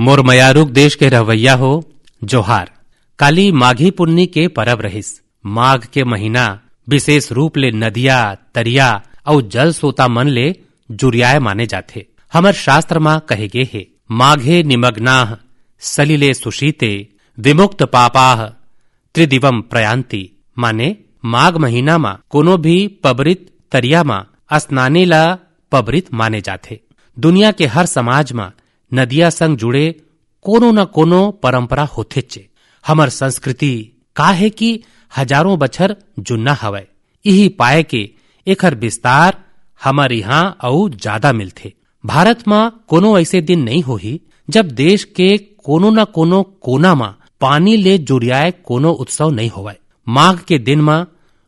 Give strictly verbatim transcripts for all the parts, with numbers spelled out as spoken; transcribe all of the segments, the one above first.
मोर मयारुक देश के रहवैया हो, जोहार। काली माघी पुन्नी के परब रहिस। माघ के महीना विशेष रूप ले नदिया, तरिया अउ जल सोता मन ले जुरियाए माने जाथे। हमर शास्त्र म कहे गे हे, "माघे निमग्नाः सलिले सुशीते विमुक्त पापाः त्रिदिवम प्रयांति।" माने, माघ महीना म कोनो भी पबरित तरिया म स्नाने ला पबरित माने जाथे। दुनिया के हर समाज म नदिया संग जुड़े कोनो न कोनो परंपरा होथेचे। हमर संस्कृति का हे कि हजारों बछर जुन्ना हवय, इही पाए के एखर विस्तार हमर इहाँ अउ जादा मिलथे। भारत म कोनो अइसे दिन नइ होही, जब देश के कोनो न कोनो कोना म पानी ले जुरियाए कोनो उत्सव नइ होवय। माघ के दिन म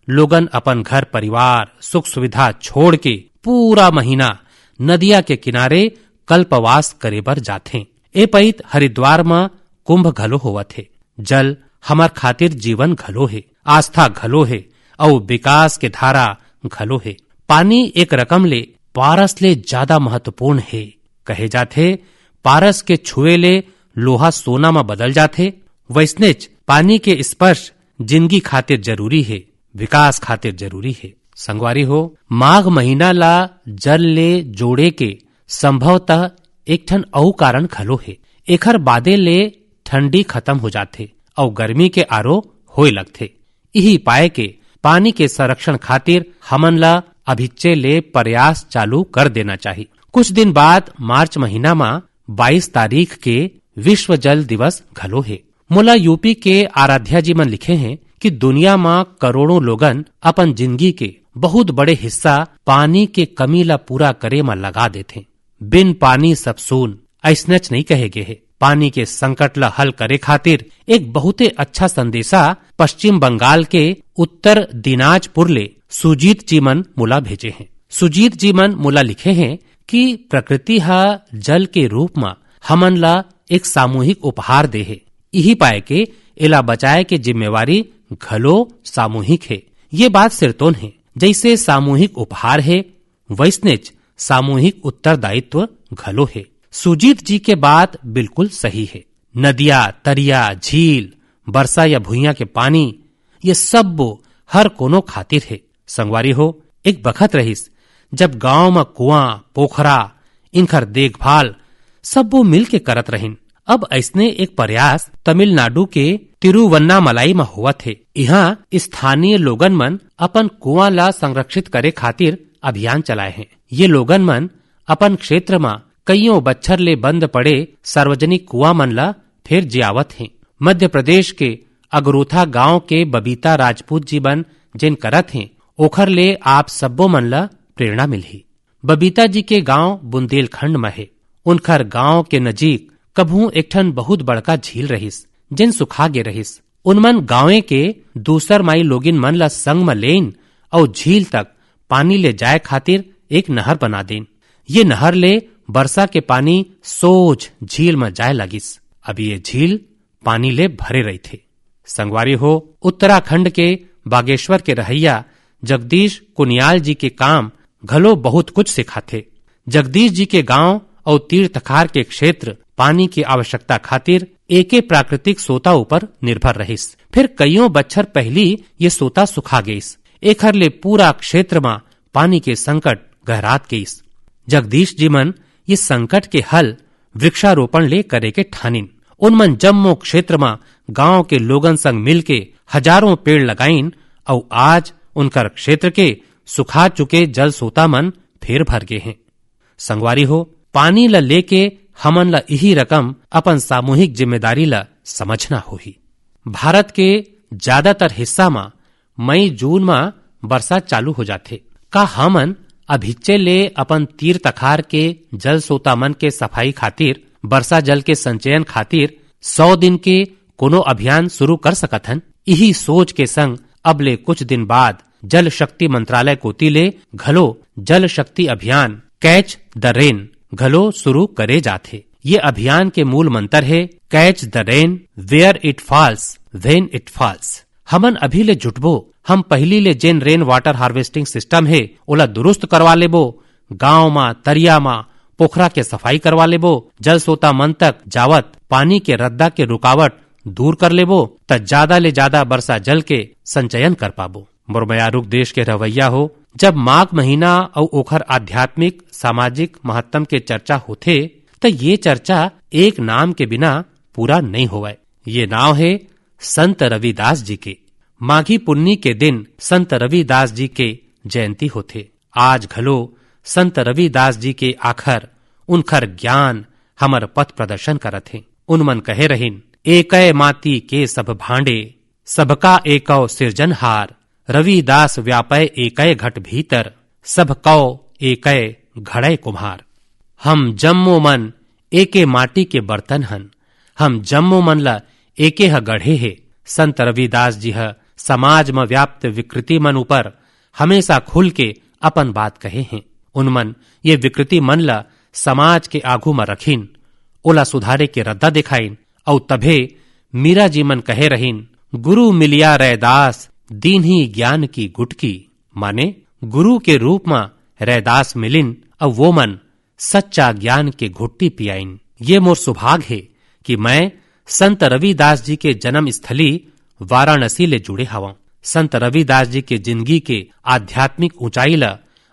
लोगन अपन घर परिवार, सुख सुविधा छोड़ के पूरा महीना नदिया के किनारे कल्पवास करे बर जाथें। ए पइत हरिद्वार म कुंभ घलो होवत हे। जल हमर खातिर जीवन घलो हे, आस्था घलो हे, अउ विकास के धारा घलो हे। पानी एक रकम ले पारस ले जादा महत्वपूर्ण हे। कहे जाथे, पारस के छुए ले लोहा सोना म बदल जाथे, वइसनेच पानी के स्पर्श जिंदगी खातिर जरूरी हे, विकास खातिर जरूरी हे। संगवारी हो, माघ महीना ला जल ले जोड़े के संभवतः एक ठन अउ कारण घलो हे। एखर बादे ले ठंडी खत्म हो जाथे अउ गर्मी के आरो होए लगथे। इही पाए के पानी के संरक्षण खातिर हमन ला अभिच्चे ले प्रयास चालू कर देना चाही। कुछ दिन बाद मार्च महीना म बाईस तारीख के विश्व जल दिवस घलो हे। मोला यूपी के आराध्या जी मन लिखे हें कि दुनिया म करोड़ों लोगन अपन जिंदगी के बहुत बड़े हिस्सा पानी के कमी ला पूरा करे म लगा देथें। बिन पानी सब सून, अइसनेच नइ कहे गे हे। पानी के संकट ला हल करे खातिर एक बहुते अच्छा संदेशा पश्चिम बंगाल के उत्तर दिनाजपुर ले सुजीत जी मन मोला भेजे हें। सुजीत जी मन मोला लिखे हें कि प्रकृति ह जल के रूप म हमन ला एक सामूहिक उपहार दे हे। इही पाए के एला बचाए के जिम्मेवारी घलो सामूहिक हे। ये बात सिरतोन हे, जइसे सामूहिक उपहार हे, वइसनेच सामूहिक उत्तरदायित्व घलो हे। सुजीत जी के बात बिल्कुल सही हे। नदिया, तरिया, झील, बरसा या भुइयां के पानी, ये सब्बो हर कोनो खातिर हे। संगवारी हो, एक बखत रहिस, जब गांव म कुआं, पोखरा, इनखर देखभाल सब्बो मिल के करत रहिन। अब अइसने एक प्रयास तमिलनाडु के तिरुवन्नामलाई म होवत हे। इहां स्थानीय लोगन मन अपन कुआं ला संरक्षित करे खातिर अभियान चलाए हें। ये लोगन मन अपन क्षेत्र म कइयों बच्छर ले बंद पड़े सार्वजनिक कुआं मन ला फेर जियावत हें। मध्य प्रदेश के अगरोथा गांव के बबीता राजपूत जी मन जेन करत हें, ओखर ले आप सब्बो मन ला प्रेरणा मिलही। बबीता जी के गांव बुंदेलखंड म हे। उनखर गांव के नजीक कभू एक ठन बहुत बड़का झील रहिस, जेन सुखा गे रहिस। उनमन गांवे के दूसर माई लोगिन मन ला संग म लेन अउ झील तक पानी ले जाए खातिर एक नहर बना देन। ये नहर ले बरसा के पानी सोझ झील म जाए लगिस। अब ये झील पानी ले भरे रहिथे। संगवारी हो, उत्तराखंड के बागेश्वर के रहइया जगदीश कुनियाल जी के काम घलो बहुत कुछ सिखाथे। जगदीश जी के गांव अउ तीर तखार के क्षेत्र पानी की आवश्यकता खातिर एके प्राकृतिक सोता ऊपर निर्भर रहिस। फिर कइयों बच्छर पहिली ये सोता सुखा गइस। एखर ले पूरा क्षेत्र म पानी के संकट गहरात गइस। जगदीश जी मन ये संकट के हल वृक्षारोपण ले करे के ठानिन। उन मन जम्मो क्षेत्र म गांव के लोगन संग मिलके हजारों पेड़ लगाइन अउ आज उनकर क्षेत्र के सुखा चुके जल सोता मन फेर भर गे हें। संगवारी हो, पानी ल लेके हमन ल इही रकम अपन सामूहिक जिम्मेदारी ल समझना होही। भारत के ज्यादातर हिस्सा म मई जून म बरसात चालू हो जाथे। का हमन अभिच्चे ले अपन तीर तखार के जल सोता मन के सफाई खातिर, बरसा जल के संचयन खातिर सौ दिन के कोनो अभियान शुरू कर सकत हन? इही सोच के संग अब ले कुछ दिन बाद जल शक्ति मंत्रालय कोति ले घलो जल शक्ति अभियान कैच द रेन घलो शुरू करे जाथे। ये अभियान के मूल मंत्र हे, "Catch the rain where it falls, when it falls।" हमन अभी ले जुटबो, हम पहिली ले जेन रेन वाटर हार्वेस्टिंग सिस्टम हे, ओला दुरुस्त करवा लेबो, गांव म, तरिया म, पोखरा के सफाई करवा लेबो, जल सोता मन तक जावत पानी के रद्दा के रुकावट दूर कर लेबो, त ज्यादा ले ज्यादा बरसा जल के संचयन कर पाबो। मोर मयारुक देश के रहवैया हो, जब माघ महीना अउ ओखर आध्यात्मिक सामाजिक महत्तम के चर्चा होथे, त ये चर्चा एक नाम के बिना पूरा नइ होवय। ये नाव हे संत रविदास जी के। माघी पुन्नी के दिन संत रविदास जी के जयंती होथे। आज घलो संत रविदास जी के आखर, उनखर ज्ञान हमर पथ प्रदर्शन करत हे। उनमन कहे रहिन, "एकै माती के सब भांडे, सबका एकौ सिरजनहार। रविदास व्यापै एकै घट भीतर, सब कौ एकै घड़ै कुम्हार।" हम जम्मो मन एके माटी के बर्तन हन। हम जम्मो मन ल एके ह गढ़े हे। संत रविदास जी ह समाज म व्याप्त विकृति मन ऊपर हमेशा खुल के अपन बात कहे हें। उनमन ये विकृति मन ल समाज के आघू म रखिन, ओला सुधारे के रद्दा देखाइन, अउ तभे मीरा जी मन कहे रहिन, "गुरु मिलिया रैदास, दीन्ही ज्ञान की गुटकी।" माने, गुरु के रूप म रैदास मिलिन, अउ वो मन सच्चा ज्ञान के घुट्टी पियाइन। ये मोर सुभाग हे कि मैं संत रविदास जी के जन्म स्थली वाराणसी ले जुड़े हवं। संत रविदास जी के जिंदगी के आध्यात्मिक ऊंचाई ल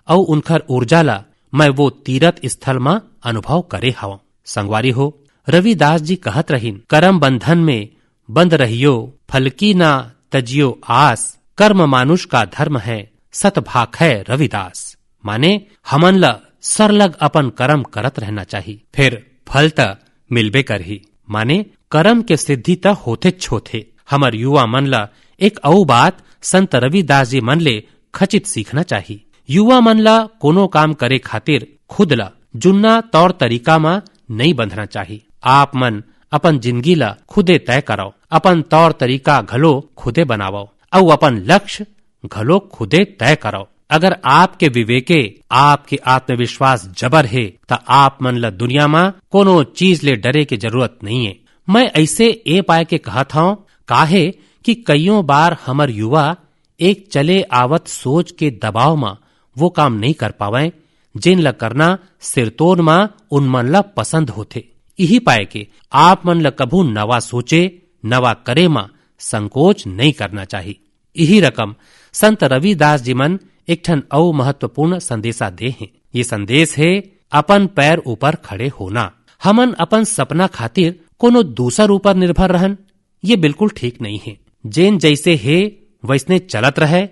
अउ उनखर ऊर्जा ल मैं वो तीरथ स्थल म अनुभव करे हवं। संगवारी हो, रविदास जी कहत रहिन, "करम बंधन में बंद रहियो, फल की ना तजियो आस, कर्म मानुष का धर्म है, सत भाखै रविदास।" माने, हमन ल सरलग अपन करम करत रहना चाही, फिर फल त मिलबे करही। माने, करम के सिद्धि त होथेच होथे। हमर युवा मन ल एक अउ बात संत रविदास जी मन ले खचित सीखना चाही। युवा मन ल कोनो काम करे खातिर खुद ल जुन्ना तौर तरीका म नइ बंधना चाही। आप मन अपन जिंदगी ल खुदे तय करव, अपन तौर तरीका घलो खुदे बनावव, अउ अपन लक्ष्य घलो खुदे तय करव। अगर आपके विवेके, आपके आत्मविश्वास जबर हे, त आप मन ल दुनिया म कोनो चीज ले डरे के जरूरत नइये। मैं अइसे ए पाय के कहत हंव, काहे कि कइयों बार हमर युवा एक चले आवत सोच के दबाव म वो काम नइ कर पावय, जेन ल करना सिरतोन म उन मन ल पसंद होथे। इही पाय के आप मन ल कभू नवा सोचे, नवा करे म संकोच नइ करना चाही। इही रकम संत रविदास जी मन एक ठन अउ महत्वपूर्ण संदेशा दे हें। ये संदेश हे अपन पैर ऊपर खड़े होना। हमन अपन सपना खातिर कोनो दूसर ऊपर निर्भर रहन, ये बिल्कुल ठीक नइ हे। जेन जइसे हे वइसने चलत रहय।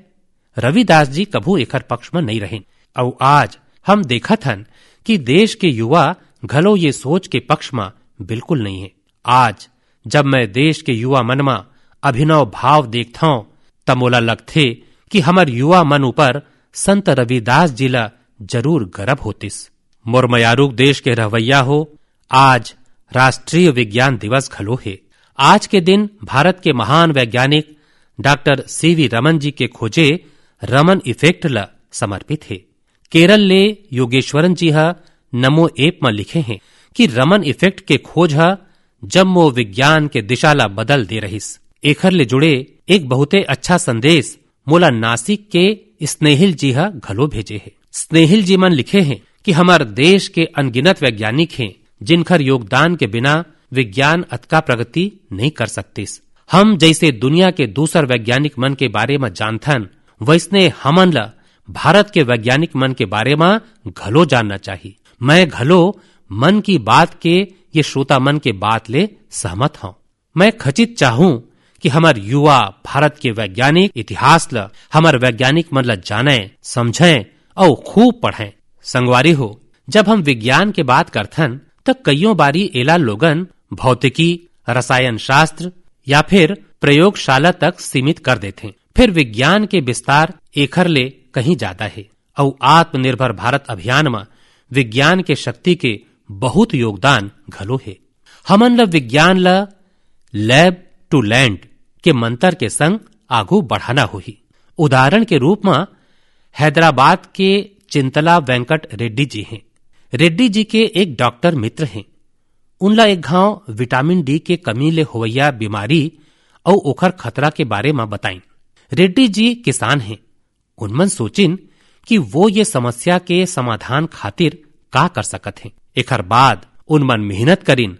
रविदास जी कभू एखर पक्ष म नइ रहिन। अउ आज हम देखत हन कि देश के युवा घलो ये सोच के पक्ष म बिल्कुल नइ हे। आज जब मैं देश के युवा मन म अभिनव भाव देखथंव, त मोला लगथे कि हमर युवा मन ऊपर संत रविदास जी ल जरूर गर्व होतिस। मोर मयारूक देश के रहवैया हो, आज राष्ट्रीय विज्ञान दिवस घलो हे। आज के दिन भारत के महान वैज्ञानिक डॉक्टर सीवी रमन जी के खोजे रमन इफेक्ट ल समर्पित हे। केरल ले योगेश्वरन जी ह नमो ऐप म लिखे हें कि रमन इफेक्ट के खोज ह जम्मो विज्ञान के दिशा ला बदल दे रहिस। एखर ले जुड़े एक बहुते अच्छा संदेश मोला नासिक के स्नेहिल जी ह घलो भेजे हे। स्नेहिल जी मन लिखे हें कि हमर देश के अनगिनत वैज्ञानिक हें, जिनखर योगदान के बिना विज्ञान अतका प्रगति नइ कर सकतिस। हम जइसे दुनिया के दूसर वैज्ञानिक मन के बारे म जानथन, वइसने हमन ल भारत के वैज्ञानिक मन के बारे म घलो जानना चाही। मैं घलो मन की बात के ये श्रोता मन के बात ले सहमत हंव। मैं खचित चाहूं कि हमर युवा भारत के वैज्ञानिक इतिहास ल, हमर वैज्ञानिक मन ल जानय, समझय अउ खूब पढ़य। संगवारी हो, जब हम विज्ञान के बात करथन, त कइयों बारी एला लोगन भौतिकी, रसायन शास्त्र या फिर प्रयोगशाला तक सीमित कर देथें। फिर विज्ञान के विस्तार एखर ले कहीं ज्यादा हे। अउ आत्मनिर्भर भारत अभियान म विज्ञान के शक्ति के बहुत योगदान घलो हे। हमन ल विज्ञान ल lab to land के मंत्र के संग आगू बढ़ाना होही। उदाहरण के रूप म हैदराबाद के चिंतला वेंकट रेड्डी जी हें। रेड्डी जी के एक डॉक्टर मित्र हें। उनला एक घांव विटामिन डी के कमी ले होवइया बीमारी अउ ओखर खतरा के बारे म बताइन। रेड्डी जी किसान हें। उनमन सोचिन कि वो ये समस्या के समाधान खातिर का कर सकत हें। एखर बाद उन मन मेहनत करिन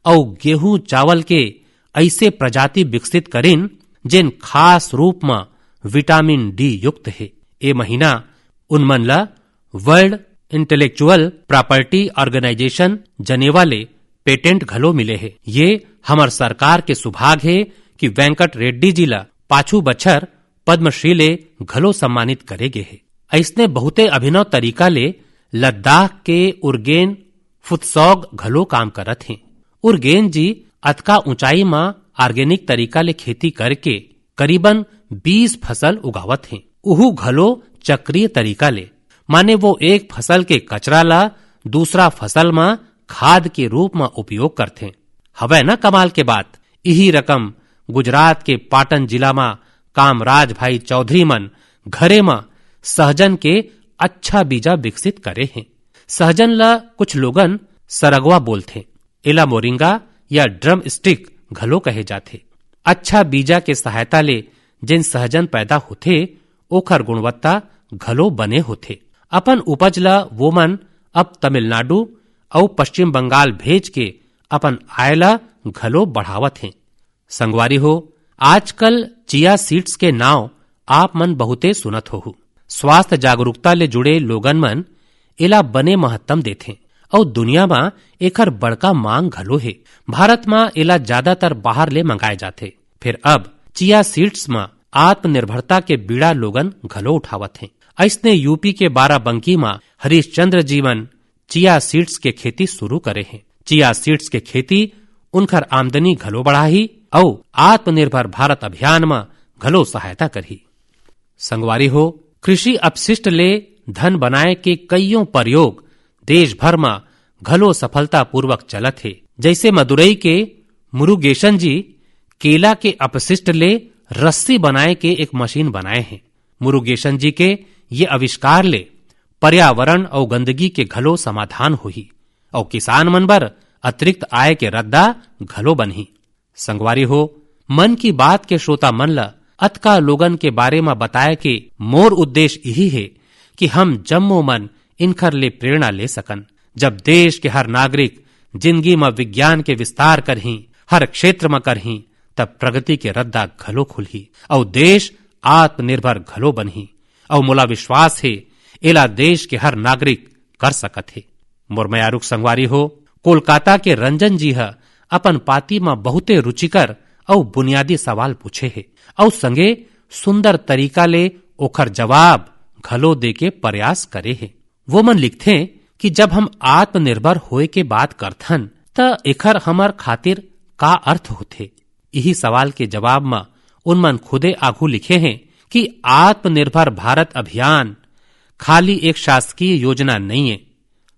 अउ गेहूं चावल के अइसे प्रजाति विकसित करिन, जेन खास रूप म विटामिन डी युक्त हे। ए महीना उन मन ल वर्ल्ड इंटेलेक्चुअल प्रॉपर्टी ऑर्गेनाइजेशन जनेवा ले पेटेंट घलो मिले हे। ये हमर सरकार के सुभाग हे कि वेंकट रेड्डी जी ल पाछू बछर पद्मश्री ले घलो सम्मानित करे गे हे। अइसने बहुते अभिनव तरीका ले लद्दाख के उर्गेन फुत्सौग घलो काम करत हें। उर्गेन जी अतका ऊंचाई म ऑर्गेनिक तरीका ले खेती करके करीबन बीस फसल उगावत हें, उहू घलो चक्रीय तरीका ले, माने वो एक फसल के कचरा ला दूसरा फसल म खाद के रूप म उपयोग करथें। हवय न कमाल के बात? इही रकम गुजरात के पाटन जिला म कामराज भाई चौधरी मन घरे म सहजन के अच्छा बीजा विकसित करे हें। सहजन ला कुछ लोगन सरगवा बोलथें, एला मोरिंगा या ड्रम स्टिक घलो कहे जाथे। अच्छा बीजा के सहायता ले जेन सहजन पैदा होथे, ओखर गुणवत्ता घलो बने होथे। अपन उपज ला वो मन अब तमिलनाडु अउ पश्चिम बंगाल भेज के अपन आय ला घलो बढ़ावत हें। संगवारी हो, आजकल चिया सीड्स के नाव आप मन बहुते सुनत होहू। स्वास्थ्य जागरूकता ले जुड़े लोगन मन एला बने महत्तम देथें अउ दुनिया म एखर बड़का मांग घलो हे। भारत म एला ज्यादातर बाहर ले मंगाए जाथे। फेर अब चिया सीड्स म आत्मनिर्भरता के बीड़ा लोगन घलो उठावत हें। अइसने यूपी के बाराबंकी म हरीशचंद्र जी मन चिया सीड्स के खेती शुरू करे हें। चिया सीड्स के खेती उनखर आमदनी घलो बढ़ाही अउ आत्मनिर्भर भारत अभियान म घलो सहायता करही। संगवारी हो, कृषि अपशिष्ट ले धन बनाए के कइयों प्रयोग देश भर म घलो सफलतापूर्वक चलत हे। जइसे मदुरई के मुरुगेशन जी केला के अपशिष्ट ले रस्सी बनाए के एक मशीन बनाए हें। मुरुगेशन जी के ये आविष्कार ले पर्यावरण अउ गंदगी के घलो समाधान होही अउ किसान मन बर अतिरिक्त आय के रद्दा घलो बनही। संगवारी हो, मन की बात के श्रोता मन ल अतका लोगन के बारे म बताए के मोर उद्देश्य इही हे कि हम जम्मो मन इनखर ले प्रेरणा ले सकन। जब देश के हर नागरिक जिंदगी म विज्ञान के विस्तार करही, हर क्षेत्र म करही, तब प्रगति के रद्दा घलो खुलही अउ देश आत्मनिर्भर घलो बनही। अउ मोला विश्वास हे, एला देश के हर नागरिक कर सकत हे। मोर मयारुक संगवारी हो, कोलकाता के रंजन जी ह अपन पाती म बहुते रुचिकर अउ बुनियादी सवाल पूछे हे अउ संगे सुंदर तरीका ले ओखर जवाब घलो दे के प्रयास करे हे। वो मन लिखथे कि जब हम आत्मनिर्भर होए के बात करथन, त एखर हमर खातिर का अर्थ होथे? इही सवाल के जवाब म उन मन खुदे आघू लिखे हें कि आत्मनिर्भर भारत अभियान खाली एक शासकीय योजना नइये,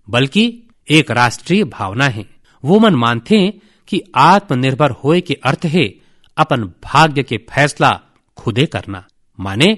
बल्कि एक राष्ट्रीय भावना हे। वो मन मानथे कि आत्मनिर्भर होए के अर्थ हे अपन भाग्य के फैसला खुदे करना, माने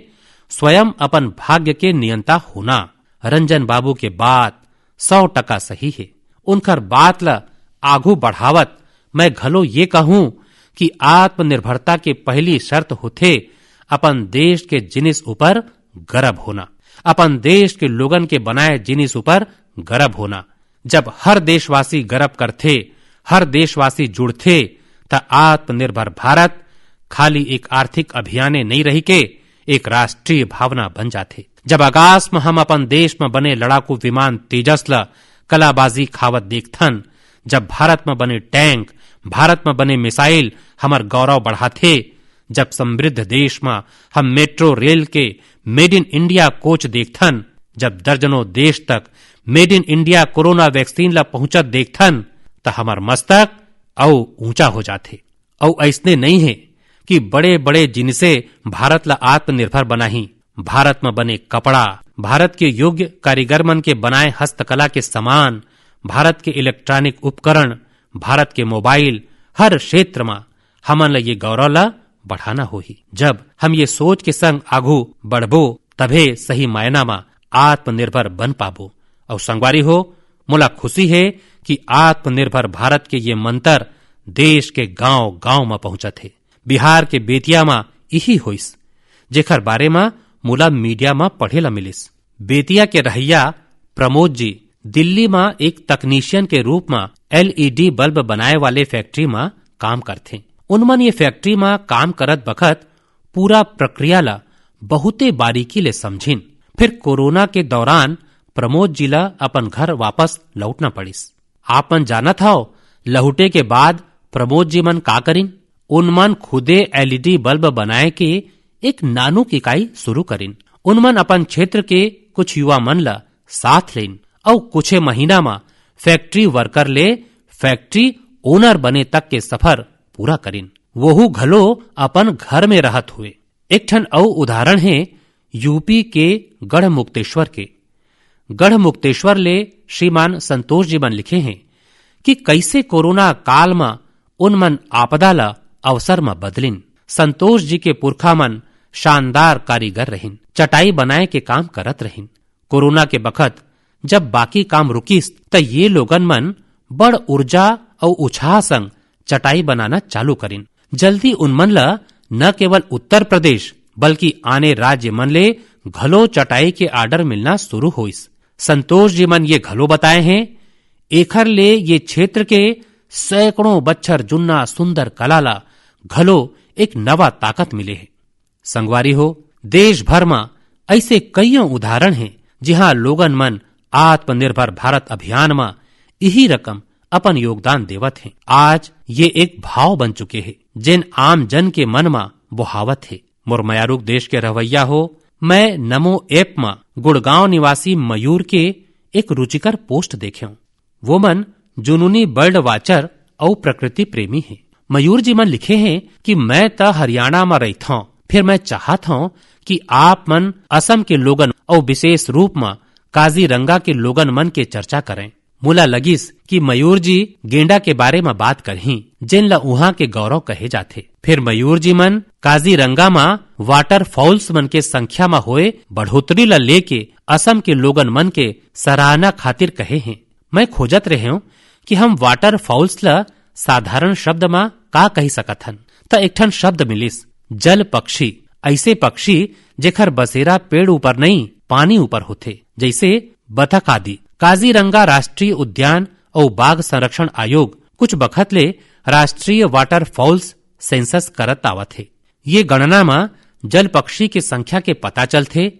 स्वयं अपन भाग्य के नियंता होना। रंजन बाबू के बात सौ टका सही हे। उनकर बात ल आघू बढ़ावत मैं घलो ये कहूं कि आत्मनिर्भरता के पहली शर्त होथे अपन देश के जिनिस ऊपर गर्व होना, अपन देश के लोगन के बनाए जिनिस ऊपर गर्व होना। जब हर देशवासी गर्व करथे, हर देशवासी जुड़थे, त आत्मनिर्भर भारत खाली एक आर्थिक अभियाने नइ रहि के एक राष्ट्रीय भावना बन जाथे। जब आकाश म हम अपन देश म बने लड़ाकू विमान तेजस ल कलाबाजी खावत देखथन, जब भारत म बने टैंक, भारत म बने मिसाइल हमर गौरव बढ़ाथे, जब समृद्ध देश म हम मेट्रो रेल के मेड इन इंडिया कोच देखथन, जब दर्जनों देश तक made in India corona vaccine ल पहुंचत देखथन, त हमर मस्तक अउ ऊंचा हो जाथे। अउ अइसने नइ हे कि बड़े-बड़े जिनिसे भारत ल आत्मनिर्भर बनाही। भारत म बने कपड़ा, भारत के योग्य कारीगर मन के बनाए हस्तकला के सामान, भारत के इलेक्ट्रॉनिक उपकरण, भारत के मोबाइल, हर क्षेत्र म हमन ल ये गौरव ल बढ़ाना होही। जब हम ये सोच के संग आघू बढ़बो, तभे सही मायना म आत्मनिर्भर बन पाबो। अउ संगवारी हो, मोला खुशी हे कि आत्मनिर्भर भारत के ये मंत्र देश के गांव-गांव म पहुंचत हे। बिहार के बेतिया म इही होइस, जेखर बारे म मोला मीडिया म पढ़े ल मिलिस। बेतिया के रहइया प्रमोद जी दिल्ली म एक तकनीशियन के रूप म एलईडी बल्ब बनाए वाले फैक्ट्री म काम करथे। उनमन ये फैक्ट्री म काम करत बखत पूरा प्रक्रिया ल बहुते बारीकी ले समझिन। फिर कोरोना के दौरान प्रमोद जी ल अपन घर वापस लौटना पड़िस। आप मन जानत हव, लहुटे के बाद प्रमोद जी मन का करिन? उनमन खुदे एलईडी बल्ब बनाए के एक नानुक इकाई शुरू करिन। उनमन अपन क्षेत्र के कुछ युवा मन ल साथ लेन अउ कुछे महीना म फैक्ट्री वर्कर ले फैक्ट्री ओनर बने तक के सफर पूरा करिन, वहू घलो अपन घर में रहत हुए। एक ठन अउ उदाहरण हे यूपी के गढ़मुक्तेश्वर के। गढ़मुक्तेश्वर ले श्रीमान संतोष जी मन लिखे हें कि कइसे कोरोना काल म उन मन आपदा ल अवसर म बदलिन। संतोष जी के पुरखा मन शानदार कारीगर रहिन, चटाई बनाए के काम करत रहिन। कोरोना के बखत जब बाकी काम रुकिस, त ये लोगन मन बड़ ऊर्जा अउ उछाह संग चटाई बनाना चालू करिन। जल्दी उन मन ल न केवल उत्तर प्रदेश, बल्कि आने राज्य मन ले घलो चटाई के आर्डर मिलना शुरू होइस। संतोष जी मन ये घलो बताए हें, एखर ले ये क्षेत्र के सैकड़ों बच्छर जुन्ना सुंदर कला ला घलो एक नवा ताकत मिले हे। संगवारी हो, देश भर म अइसे कइयों उदाहरण हे, जिहां लोगन मन आत्मनिर्भर भारत अभियान म इही रकम अपन योगदान देवत हें। आज ये एक भाव बन चुके हे, जेन आम जन के मन म बोहावत हे। मोर मयारुक देश के रहवैया हो, मैं नमो ऐप म गुड़गांव निवासी मयूर के एक रुचिकर पोस्ट देखेंव। वो मन जुनूनी बर्ड वाचर अउ प्रकृति प्रेमी हे। मयूर जी मन लिखे हें कि मैं त हरियाणा म रहिथंव, फिर मैं चाहत हंव कि आप मन असम के लोगन अउ विशेष रूप म काजीरंगा के लोगन मन के चर्चा करें। मोला लगिस कि मयूर जी गेंडा के बारे म बात करहीं, जेन ल उहां के गौरव कहे जाथे। फिर मयूर जी मन काजीरंगा म वाटरफॉल्स मन के संख्या म होए बढ़ोतरी ल लेके असम के लोगन मन के सराहना खातिर कहे हें। मैं खोजत रहेंव कि हम वाटरफॉल्स ल साधारण शब्द म का कहि सकत हन, त एक ठन शब्द मिलिस, जल पक्षी। अइसे पक्षी जेखर बसेरा पेड़ ऊपर नइ, पानी ऊपर होथे, जइसे बतख आदि। काजीरंगा राष्ट्रीय उद्यान अउ बाघ संरक्षण आयोग कुछ बखत ले राष्ट्रीय वाटरफॉल्स सेंसस करत आवत हे। ये गणना म जल पक्षी के संख्या के पता चलथे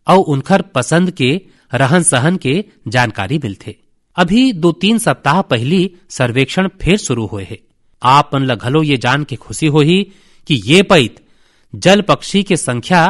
अउ उनखर पसंद के रहन-सहन के जानकारी मिलथे। अभी दो तीन सप्ताह पहिली सर्वेक्षण फेर शुरू होए हे। आप मन ल घलो ये जान के खुशी होही कि ये पइत जल पक्षी के संख्या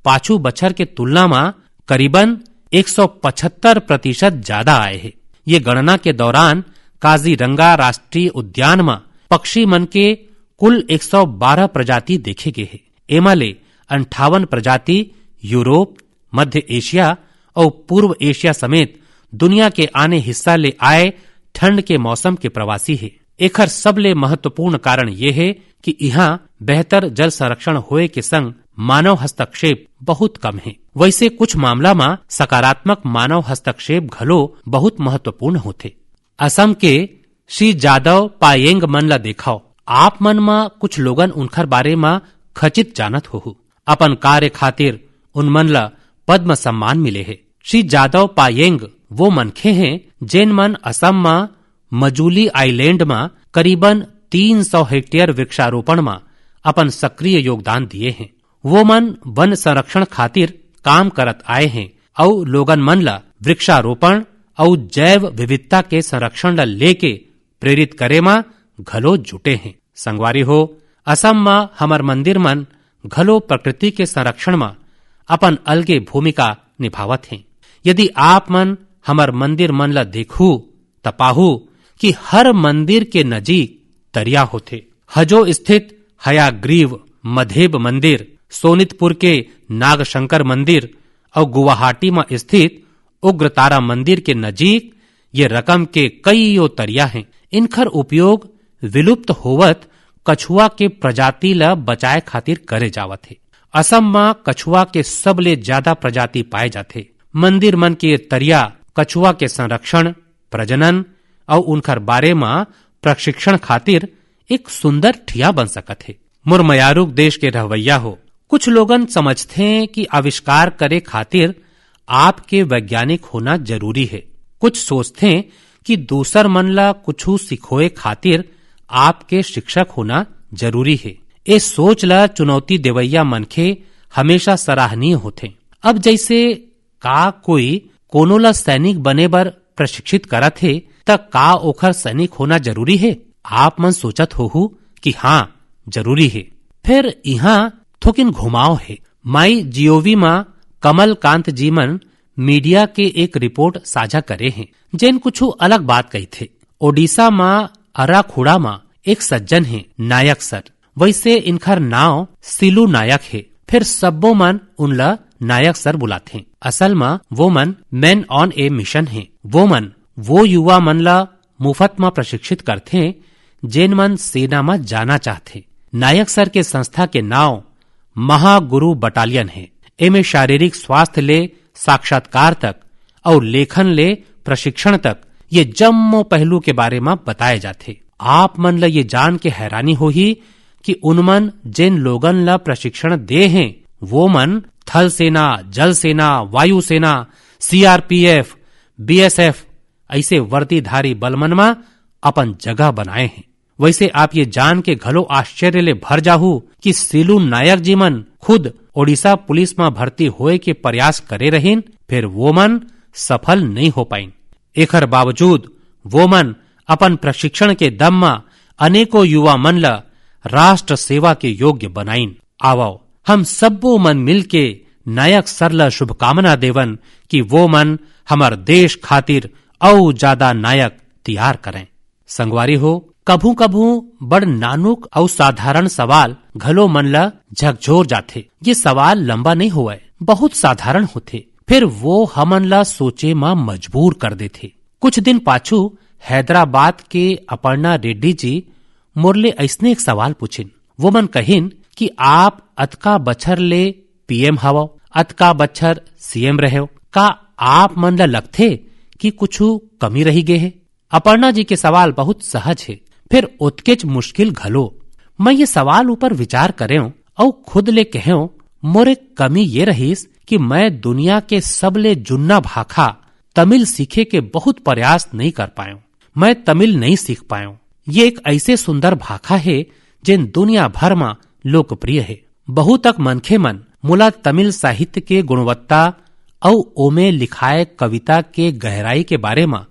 पाछू बछर के तुलना म करीबन एक सौ पचहत्तर प्रतिशत ज्यादा आए हे। ये गणना के दौरान काजीरंगा राष्ट्रीय उद्यान म पक्षी मन के कुल एक सौ बारह प्रजाति देखे गे हे। एमा ले अंठावन प्रजाति यूरोप, मध्य एशिया अउ पूर्व एशिया समेत दुनिया के आने हिस्सा ले आए ठंड के मौसम के प्रवासी हे। एखर सबले महत्वपूर्ण कारण ये हे कि इहां बेहतर जल संरक्षण होए के संग मानव हस्तक्षेप बहुत कम हे। वैसे कुछ मामला म सकारात्मक मानव हस्तक्षेप घलो बहुत महत्वपूर्ण होथे। असम के श्री जादव पायेंग मन ल देखव। आप मन म कुछ लोगन उनखर बारे म खचित जानत होहू। अपन कार्य खातिर उन मन ल पद्म सम्मान मिले हे। श्री जादव पायेंग वो मनखे हें, जेन मन असम म मजुली आइलैंड म करीबन तीन सौ हेक्टेयर वृक्षारोपण म अपन सक्रिय योगदान दिए हें। वो मन वन संरक्षण खातिर काम करत आए हें अउ लोगन मन ल वृक्षारोपण अउ जैव विविधता के संरक्षण ल लेके प्रेरित करे म घलो जुटे हें। संगवारी हो, असम म हमर मंदिर मन घलो प्रकृति के संरक्षण म अपन अलगे भूमिका निभावत हें। यदि आप मन हमर मंदिर मन ल देखहू, त पाहू कि हर मंदिर के नजीक तरिया होथे। हजो स्थित हयाग्रीव मधेब मंदिर, सोनितपुर के नागशंकर मंदिर अउ गुवाहाटी म स्थित उग्रतारा मंदिर के नजीक ये रकम के कइयो तरिया हें। इनखर उपयोग विलुप्त होवत कछुआ के प्रजाति ल बचाए खातिर करे जावत हे। असम म कछुआ के सबले ज्यादा प्रजाति पाए जाथे। मंदिर मन के तरिया कछुआ के संरक्षण, प्रजनन अउ उनखर बारे म प्रशिक्षण खातिर एक सुंदर ठिया बन सकत हे। मोर मयारुक देश के रहवैया हो, कुछ लोगन समझथे कि आविष्कार करे खातिर आपके वैज्ञानिक होना जरूरी हे। कुछ सोचथे कि दूसर मन ला कुछु सिखोए खातिर आपके शिक्षक होना जरूरी हे। ए सोच ला चुनौती देवइया मनखे हमेशा सराहनीय होथे। अब जइसे का कोई कोनो ला सैनिक बने बर प्रशिक्षित करत हे, त का ओखर सैनिक होना जरूरी हे? आप मन सोचत होहू कि हाँ, जरूरी हे। फिर इहाँ थोकिन घुमाव हे। माई जीओवी म कमलकांत जी मन मीडिया के एक रिपोर्ट साझा करे हे, जेन कुछु अलग बात कहिथे। ओडिशा म अराखुड़ा म एक सज्जन हे, नायक सर। वइसे इनखर नाव सिलू नायक हे। फिर सब्बो मन उनला नायक सर बुलाथे। असल म वो मन men on a mission हे। वो मन वो युवा मन ला मुफ्त म प्रशिक्षित करथे, जेन मन सेना म जाना चाहथे। नायक सर के संस्था के नाव महागुरु बटालियन हे। एमे शारीरिक स्वास्थ्य ले साक्षात्कार तक अउ लेखन ले प्रशिक्षण तक, ये जम्मो पहलू के बारे म बताए जाथे। आप मन ल ये जान के हैरानी होही कि उनमन जेन लोगन ल प्रशिक्षण दे हें, वो मन थल सेना, जल सेना, वायु सेना, सीआरपीएफ, बीएसएफ अइसे वर्दीधारी बल मन म अपन जगह बनाए हें। वइसे आप ये जान के घलो आश्चर्य ले भर जाहू कि सिलू नायक जी मन खुद ओडिशा पुलिस म भर्ती होए के प्रयास करे रहिन, फेर वो मन सफल नइ हो पाइन। एखर बावजूद वो मन अपन प्रशिक्षण के दम म अनेकों युवा मन ल राष्ट्र सेवा के योग्य बनाइन। आवव, हम सब्बो मन मिलके नायक सर ल शुभकामना देवन कि वो मन हमर देश खातिर अउ जादा नायक तियार करैं। संगवारी हो, कभू-कभू बड़ नानुक अउ साधारण सवाल घलो मन ल झकझोर जाथे। ये सवाल लंबा नइ होवय, बहुत साधारण होथे, फेर वो हमन ल सोचे म मजबूर कर देथे। कुछ दिन पाछू हैदराबाद के अपर्णा रेड्डी जी मोर ले अइसने एक सवाल पूछिन। वो मन कहिन कि आप अतका बछर ले पीएम हवव, अतका बछर सीएम रहेव, का आप मन ल लगथे कि कुछु कमी रहि गे हे? अपर्णा जी के सवाल बहुत सहज हे, फेर ओतकेच मुश्किल घलो। मैं ये सवाल ऊपर विचार करेंव अउ खुद ले कहेंव, मोर एक कमी ये रहिस कि मैं दुनिया के सबले जुन्ना भाखा तमिल सीखे के बहुत प्रयास नइ कर पाएंव। मैं तमिल नइ सीख पाएंव। ये एक अइसे सुंदर भाखा हे, जेन दुनिया भर म लोकप्रिय हे। बहुतक मनखे मन मोला तमिल साहित्य के गुणवत्ता अउ ओमे लिखाए कविता के गहराई के बारे म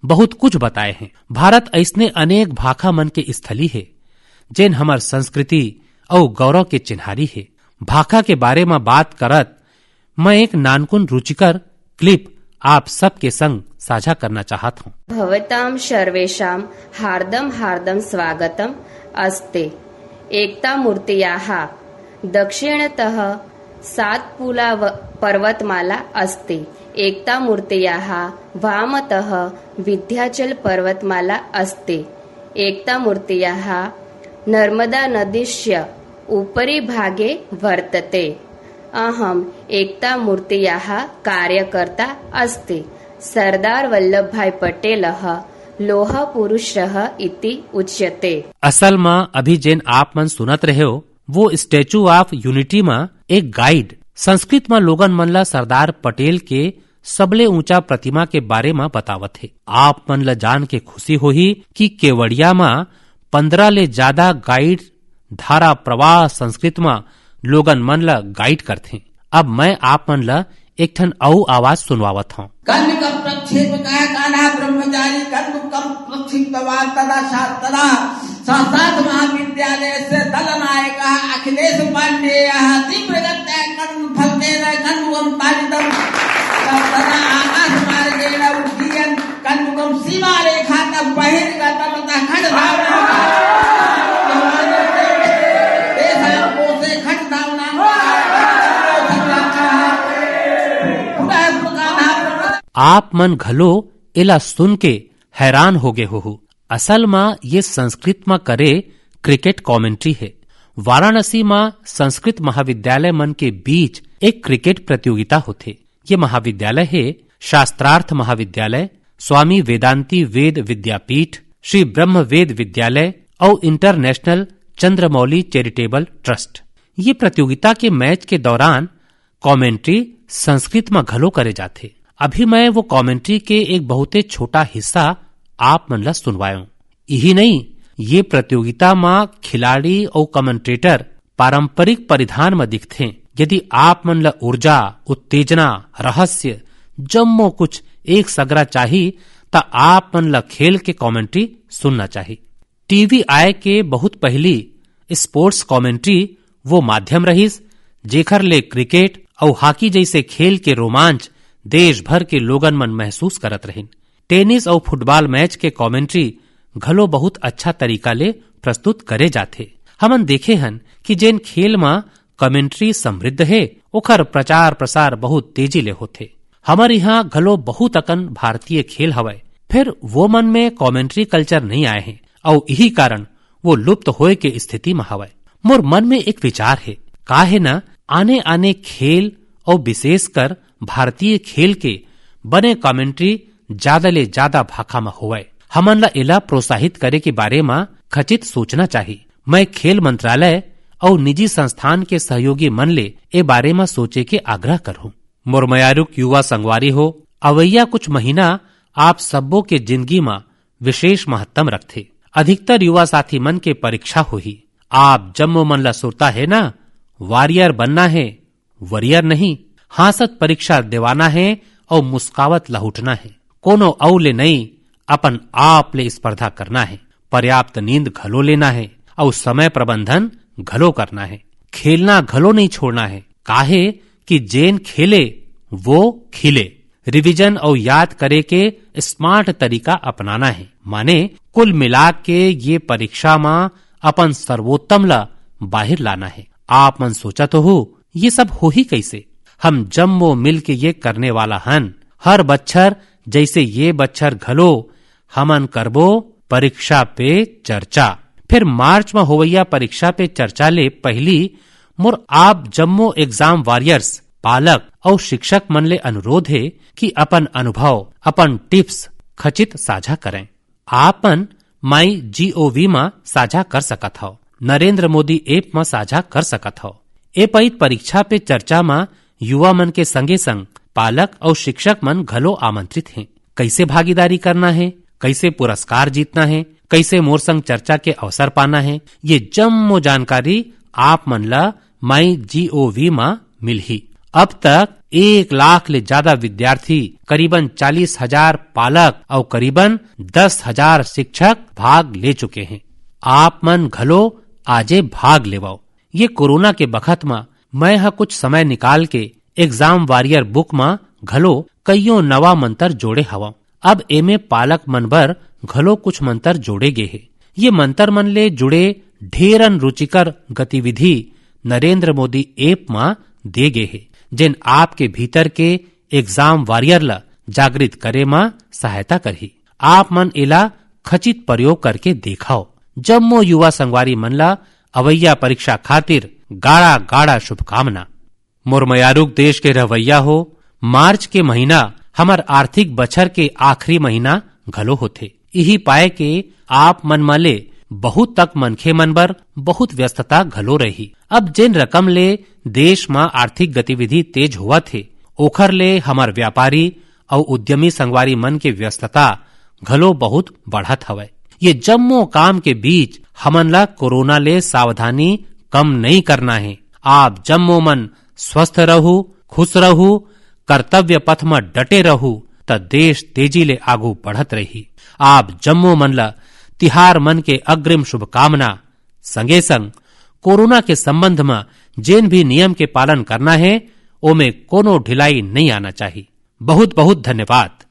बहुत कुछ बताए हें। भारत अइसने अनेक भाखा मन के स्थली हे, जेन हमर संस्कृति अउ गौरव के चिन्हारी हे। भाखा के बारे म बात करत मैं एक नानकुन रुचिकर clip आप सबके संग साझा करना चाहत हूँ। भवतां सर्वेषां हार्दं हार्दं स्वागतम् अस्ति। एकता मूर्तियाः दक्षिणतः सातपुला व-, पर्वतमाला अस्ति। एकता मूर्तियाः वामतः विन्ध्याचल पर्वतमाला अस्ति। एकता मूर्तियाः नर्मदा नदीस्य उपरि भागे वर्तते। अहं एकता मूर्तियाः कार्यकर्ता अस्ति। सरदार वल्लभ भाई पटेलः लोह पुरुषः इति उच्यते। असल म अभी जेन आप मन सुनत रहे हो, वो Statue of Unity म एक guide संस्कृत म लोगन मन ला सरदार पटेल के सबले ऊंचा प्रतिमा के बारे म बतावत हे। आप मन ल जान के खुशी होही कि केवड़िया म पंद्रह ले ज्यादा guide धारा प्रवाह संस्कृत म लोगन मन ल guide करथे। अब मैं आप मन ल एक ठन अउ आवाज सुनवावत हौं। कण्डकं प्रक्षेप्य कानः ब्रह्मचारी कण्डकं प्रक्षिप्तवान् तदा सा-, तदा साक्षात् महाविद्यालयस्य दलनायकः अखिलेश पाण्डेयः तीव्रगत्या कण्डफलकेन कण्डकं ताडितम्। तदा आकाशमार्गेण उड्डयन् कण्डकं सीमारेखातः बहिर्गतवतः खड्गधावनां तेषां कोशे खड्गधावनां आप मन घलो एला सुन के हैरान हो गे होहू। असल म ये संस्कृत म करे cricket commentary हे। वाराणसी म संस्कृत महाविद्यालय मन के बीच एक cricket प्रतियोगिता होथे। ये महाविद्यालय हे शास्त्रार्थ महाविद्यालय, स्वामी वेदांती वेद विद्यापीठ, श्री ब्रह्म वेद विद्यालय अउ International चंद्रमौली Charitable Trust। ये प्रतियोगिता के match के दौरान commentary संस्कृत म घलो करे जाथे। अभी मैं वो कमेंट्री के एक बहुते छोटा हिस्सा आप मन ला सुनवायों। यही नहीं, ये प्रतियोगिता म खिलाड़ी अउ कमेंटेटर पारंपरिक परिधान म दिखथे। यदि आप मन ला ऊर्जा, उत्तेजना, रहस्य, जम्मो कुछ एक सगरा चाही, त आप मन ला खेल के कमेंट्री सुनना चाही। टीवी आए के बहुत पहिली स्पोर्ट्स कमेंट्री वो माध्यम रहिस, जेखर ले क्रिकेट अउ हॉकी जइसे खेल के रोमांच देश भर के लोगन मन महसूस करत रहिन। टेनिस अउ फुटबॉल मैच के कमेंट्री घलो बहुत अच्छा तरीका ले प्रस्तुत करे जाथे। हमन देखे हन कि जेन खेल म कमेंट्री समृद्ध हे, ओखर प्रचार प्रसार बहुत तेजी ले होथे। हमर इहाँ घलो बहुत अकन भारतीय खेल हवय, फिर वो मन में कमेंट्री कल्चर नहीं आए हे, अउ इही कारण वो लुप्त होए के स्थिति म हवय। मोर मन में एक विचार हे, का हे न, आने आने खेल अउ विशेषकर भारतीय खेल के बने कमेंट्री ज्यादा ले ज्यादा भाखा म होवय। हमन ला एला प्रोत्साहित करे के बारे म खचित सोचना चाही। मैं खेल मंत्रालय अउ निजी संस्थान के सहयोगी मन ले ए बारे म सोचे के आग्रह करहूं। मोर मयारुक युवा संगवारी हो, अवइया कुछ महीना आप सब्बो के जिंदगी म विशेष महत्तम रखथे। अधिकतर युवा साथी मन के परीक्षा होही। आप जम्मो मन ला सुरता हे ना, वॉरियर बनना हे, वॉरियर नहीं। हाँसत परीक्षा देवाना हे अउ मुस्कावत लहुटना हे। कोनो अउ ले नई, अपन आप ले स्पर्धा करना हे। पर्याप्त नींद घलो लेना हे अउ समय प्रबंधन घलो करना हे। खेलना घलो नहीं छोड़ना हे, काहे कि जेन खेले वो खिले। रिवीजन अउ याद करे के स्मार्ट तरीका अपनाना हे, माने कुल मिला के ये परीक्षा म अपन सर्वोत्तम ला बाहिर लाना हे। आप मन सोचा तो हो, ये सब होही कैसे? हम जम्मो मिल के ये करने वाला हन। हर बच्छर जैसे ये बच्छर घलो हमन करबो परीक्षा पे चर्चा। फिर मार्च म होवइया परीक्षा पे चर्चा ले पहिली मोर आप जम्मो एग्जाम वॉरियर्स, पालक अउ शिक्षक मन ले अनुरोध हे कि अपन अनुभव, अपन टिप्स खचित साझा करें। आप मन माई जीओवी म साझा कर सकत हव, नरेंद्र मोदी ऐप म साझा कर सकत हव। ए पइत परीक्षा पे चर्चा म युवा मन के संगे संग पालक अउ शिक्षक मन घलो आमंत्रित हें। कैसे भागीदारी करना हे, कैसे पुरस्कार जीतना हे, कैसे मोर संग चर्चा के अवसर पाना हे, ये जम्मो जानकारी आप मन ला माई जीओवी म मिलही। अब तक एक लाख ले ज्यादा विद्यार्थी, करीबन चालीस हजार पालक अउ करीबन दस हजार शिक्षक भाग ले चुके हें। आप मन घलो आजे भाग लेवव। ये कोरोना के बखत म मैं ह कुछ समय निकाल के एग्जाम वॉरियर बुक म घलो कइयो नवा मंतर जोड़े हवंव। अब एमे पालक मन बर घलो कुछ मंतर जोड़े गे हे। ये मंतर मन ले जुड़े ढेरन रुचिकर गतिविधि नरेंद्र मोदी ऐप म दे गे हे, जेन आपके भीतर के एग्जाम वॉरियर ल जागृत करे म सहायता करही। आप मन एला खचित प्रयोग करके देखव। जम्मो युवा संगवारी मन ल अवइया परीक्षा खातिर गाड़ा गाड़ा शुभकामना। मोर मयारुक देश के रहवइया हो, मार्च के महीना हमर आर्थिक बछर के आखिरी महीना घलो होथे। इही पाए के आप मन म ले बहुत तक मनखे मन बर बहुत व्यस्तता घलो रही। अब जेन रकम ले देश म आर्थिक गतिविधि तेज होवत हे, ओखर ले हमर व्यापारी अउ उद्यमी संगवारी मन के व्यस्तता घलो बहुत बढ़त हवय। ये जम्मो काम के बीच हमन ला कोरोना ले सावधानी कम नइ करना हे। आप जम्मो मन स्वस्थ रहू, खुश रहू, कर्तव्य पथ म डटे रहू, त देश तेजी ले आगू बढ़त रही। आप जम्मो मन ला तिहार मन के अग्रिम शुभकामना। संगे संग कोरोना के संबंध म जेन भी नियम के पालन करना हे, ओमे कोनो ढिलाई नइ आना चाही। बहुत बहुत धन्यवाद।